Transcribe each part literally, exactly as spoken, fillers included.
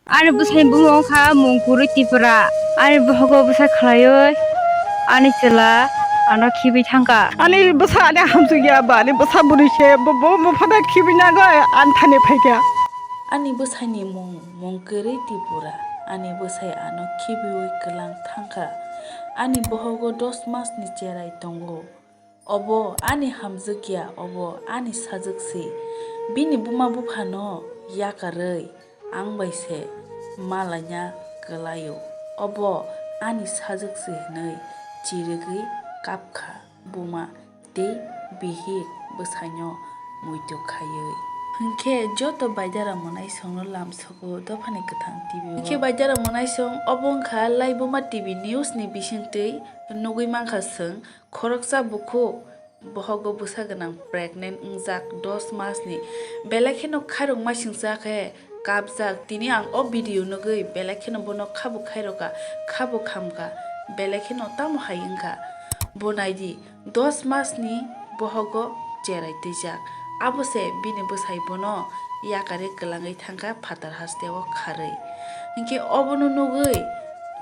Ani bwsai bumung kha Mungkuri Tripura. Ani bohogo bwsa khlaiwi ani chwla ano khibi thangkha. Ani bwsa ani hamsuk ya ba, ani bwsa bwrwi se bo, bo, bo phano khibi nangwi ani thani phaikha. Ani bwsaini mung Mungkuri Tripura. Ani bwsai ano khibiwi kwlang thangkha. Ani bohogo dos masni cherai tongo. Obo ani hamjwk ya, obo ani sajwk se. Bini buma buphano yakarwi ang bai se ma laina kwlaio. Obo ani sajwk se hwnwi chirigwi kapkha buma tei bihik bwsaino muitu khaiwi. Hinkhe joto baidara mwnaisongno lamsogo Dophani Kwthang T V o. Hinkhe baidara mwnaisong obo wngkha Laibuma T V news ni bisingtwi nugwi mankha chwng. Khoroksa bukhuk bohogo bwsa gwnang pregnant wngjak dos masni, belai kheno khairok masingcha khe kapjak. Tini ang o video nugwi belai kheno bono khabo khairokha, khabo khamkha, belai kheno tamo hai wngkha. Bo naidi, dos masni bohogo cherai twijak, abo se bini bwsai bono yakarwi kwlangwi thangkha phatar hasteo kharwi. Hinkhe obono nugwi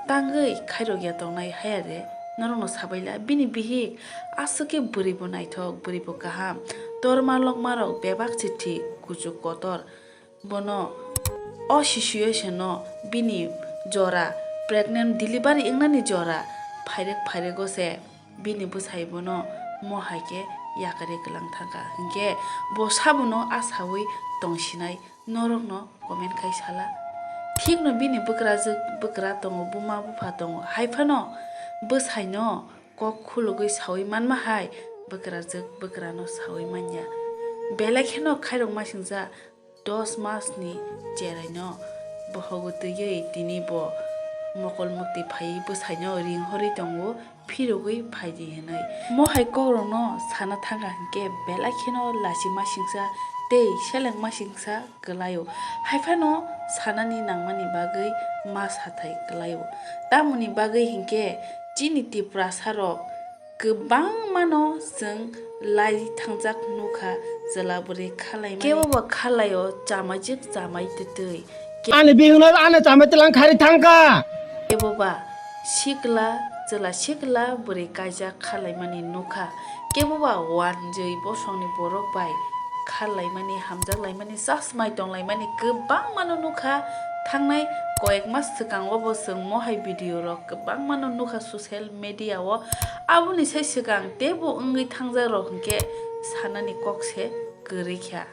tangwi khairokya tongnai haya re? Norokno sabaila, bini bihik aswk khe bwrwi bo naithok, bwrwi bo kaham. Torma lokma rok bebak se thik, kuchuk kotor. Bono o situation o bini jora, pregnant delivery wngnani jora phairek phairego se bini bwsai bono mo hai khe yakarwi kwlang thangkha. Hinkhe bo sabono asawi tongsinai. Norokno comment khai sala. Thikno bini bwkrajwk bwkra tongo, buma bupha tongo, hai phano bwsaino kok khulugwi sawi manma hai bwkrajwk bwkrano sawi manya. Belai kheno khairok masingcha dos masni cheraino bohogo twiwi tini bo mokol mukti phaiwi bwsaino ring horwi tongo. Phirogwi phaidi hinwi. Mo hai kokrokno sana thangkha hinkhe belai kheno lachima singsa tei selengma singsa kwlaio. Haiphano sanani nangmani bagwi ma sathai kwlaio. Tamoni bagwi hinkhe chini Tiprasarok kwbangmano chwng lai thangjak nukha, chwla bwrwi khalaimani. Keboba khalaio chamaijwk chamai twtwi. Ani bihikno ani chamai tlang khari thangkha. Keboba sikla, chwla sikla bwrwi kaijak khalaimani nukha. Keboba wanjwi bosongni borok bai khalaimani, hamjaklaimani, chasmai tonglaimani kwbangmano nukha. Thangnai koyek mas swkango bo chwng mohai video rok kwbangmano nukha social media o. Aboni sai swkang teibo wngwi thangjak rok hinkhe sanani kok se kwrwi kha.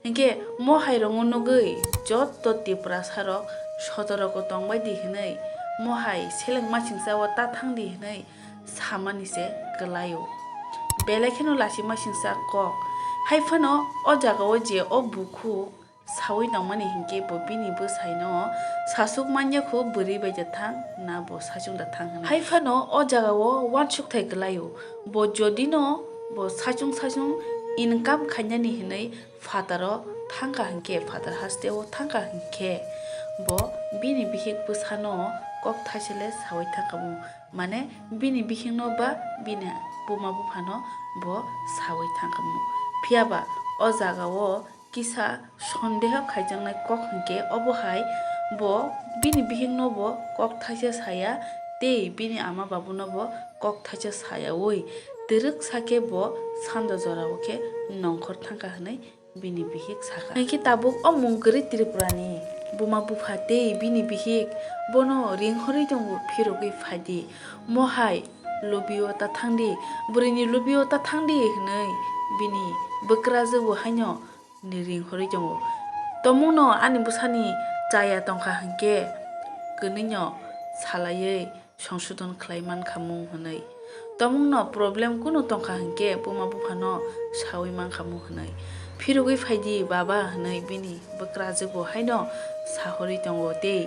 Hinkhe mo hai rokno nugwi joto Tiprasa rok sotoroko tongbai di hinwi, mo hai seleng masingcha o ta thang di hinwi samani se kwlaio. Belai kheno lachima singcha kok. Hai phano o jaga o je o bukhuk sawi tongmani hinkhe bo bini bwsaino sachuk manya kho bwrwi bai da thang na bo sachung da thang hinwi. Hai phano o jaga o uansuk thai kwlaio. Bo jodi no bo sachung sachung income khainani hinwi phataro thangkha hinkhe, phatar hasteo thangkha hinkhe, bo bini bihik bwsano kok thaisele sawi thangkha mu, mane bini bihikno ba bini buma buphano bo sawi thangkha mu. Phiyaba o jaga o kisa sondeho khaijaknai kok hinkhe, obo hai bo bini bihikno bo kok thaisa saya tei bini ama babuno bo kok thaisa sayaui twrwk sakhe bo sanda jorao khe nongkhor thangkha hinwi bini bihik sakha. Hinkhe tabuk o mung kwrwi Tripurani buma bupha tei bini bihik bono ring horwi tongo, phirogwi phaidi. Mo hai lobio ta thangdi, bwrwini lobio ta thangdi hinwi bini bwkrajwk bo haino ni ring horwi tongo. Tomungno ani bwsani chaya tongkha hinkhe kwnwino salaiwi songsodon khlai mankha mung hwnwi. Tomungno problem kunu tongkha hinkhe buma buphano sawi mankha mung hwnwi. Phirogwi phaidi baba hwnwi bini bwkrajwk bo haino sahorwi tongo tei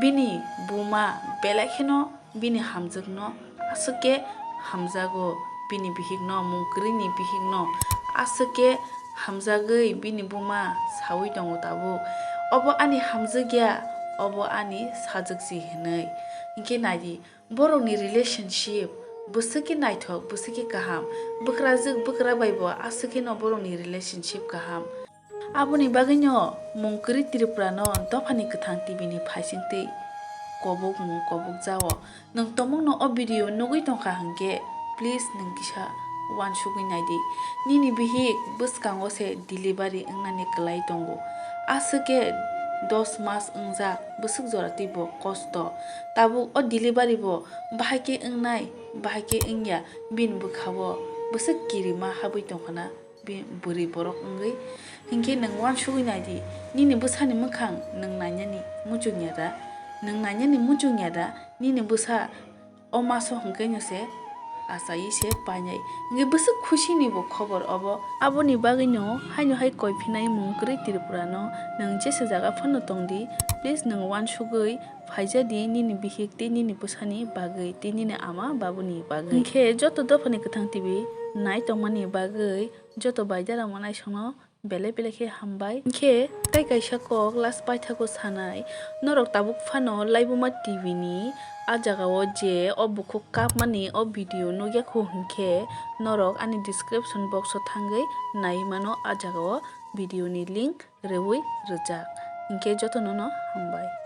bini buma belai kheno bini hamjwkno aswk khe hamjago, bini bihikno, mung kwrwini bihikno aswk khe hamjagwi bini buma sawi tongo tabuk. Obo ani hamjwk ya, obo ani sajwk si hinwi. Hinkhe naidi, borokni relationship bwswk khe naithok, bwswk khe kaham. Bwkrajwk bwkra bai bo aswk kheno borokni relationship kaham. Aboni bagwino mung kwrwi Tripura no dophani kwthang T V ni phaisingtwi kobok mung kobok jao. Nwng tomokno o video nugwi tongkha hwnkhe, please nwng kisa uansugwi naidi. Nini bihik bwskango se delivery wngnani kwlai tongo. Aswk khe dos mas wngjak bwswk jora twi bo kosto. Tabuk o delivery bo bahai khe wngnai, bahai khe wngya, bini bwkha-o bwswk kirima habwi tongkhana. Bi-, bwrwi borok wngwi hinkhe nwng uansugwi naidi, nini bwsani mwkhang nwng nainani muchungya da? Nwng nainani muchungya da? Nini bwsa o maso hwnkhe no se achaiwi se painai. Hinkhe bwswk khusini bo khobor obo. Aboni bagwino haino hai koi phinai mung kwrwi Tripura no nwng jesa jaga phano tongdi, please nwng uansugwi phaijadi nini bihik tei nini bwsani bagwi tei nini ama babuni bagwi. Hinkhe joto dophani kwthang T V nai tongmani bagwi joto baidara manaisongno belai belai khe hambai. Hinkhe tei kaisa kok last paithago sanai, norok tabuk phano Laibuma T V ni a jagao je o bukhuk kapmani o video nukya khu hinkhe norok ani description box o thangwi nai mano, a jagao video ni link rwui rwjak. Hinkhe jotono no hambai.